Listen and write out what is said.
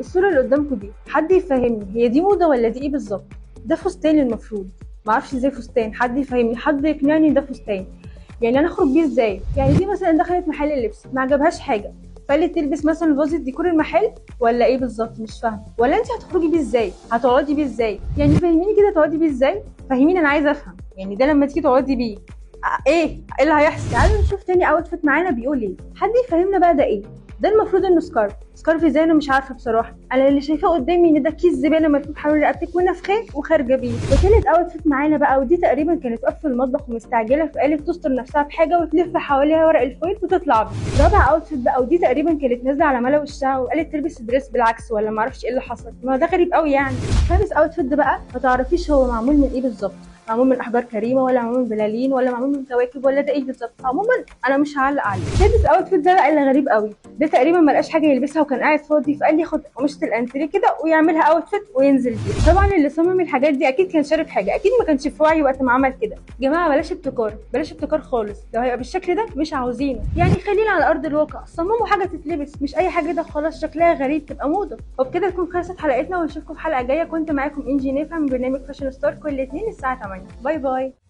الصورة اللي قدامكم دي حد يفهمني هي دي موضة ولا دي ايه بالظبط؟ ده فستان المفروض، معرفش ازاي فستان، حد يفهمني، حد يقنعني ده فستان، يعني انا اخرج بيه ازاي؟ يعني دي مثلا دخلت محل اللبس ما عجبهاش حاجة فقالت تلبس مثلا فازة ديكور المحل ولا ايه بالظبط؟ مش فاهمه. ولا انت هتخرجي بيه ازاي؟ هتقعدي بيه ازاي؟ يعني فهميني كده تقعدي بيه ازاي؟ فهميني انا عايزه افهم، يعني ده لما تيجي تقعدي بيه ايه اللي هيحصل؟ تعالوا نشوف تاني outfit معانا بيقول ايه، حد يفهمنا بقى ده ايه؟ ده المفروض انه scarf، scarf ازاي انا مش عارفه بصراحة، انا اللي شايفاه قدامي ان ده كيس زبالة ملفوف حوالين رقبتك ونفخاه وخارجه بيه. وثالث outfit معانا بقى، ودي تقريبا كانت واقفة في المطبخ ومستعجله فقالت تستر نفسها بحاجة وتلف حواليها ورق ال foil وتطلع بيه. رابع outfit بقى، ودي تقريبا كانت نازله على ملا وشها وقالت تلبس dress بالعكس ولا ما اعرفش ايه اللي حصل، ما ده غريب قوي يعني. خامس outfit ده بقى ما تعرفيش هو معمول من ايه بالظبط، معمول من احجار كريمة ولا معمول من بلالين ولا معمول من كواكب ولا ده ايه بالظبط؟ عموما انا مش هعلق عليه. سادس outfit ده بقى اللي غريب قوي، ده تقريبا ما لقاش حاجة يلبسها وكان قاعد فاضي فقال لي ياخد قماشة الانتريه كده ويعملها outfit وينزل بيها. طبعا اللي صمم الحاجات دي اكيد كان شارب حاجة، اكيد ما كانش في وعي وقت ما عمل كده. جماعة بلاش ابتكار، بلاش ابتكار خالص، لو هيبقى بالشكل ده مش عاوزينه، يعني خلينا على ارض الواقع، صمموا حاجة تتلبس مش اي حاجة ده خلاص شكلها غريب تبقى موضة. وبكده تكون خلصت حلقتنا ونشوفكم في حلقة جاية. كنت معاكم انجي نافع من برنامج Fashion Star كل اثنين الساعة 8. bye bye.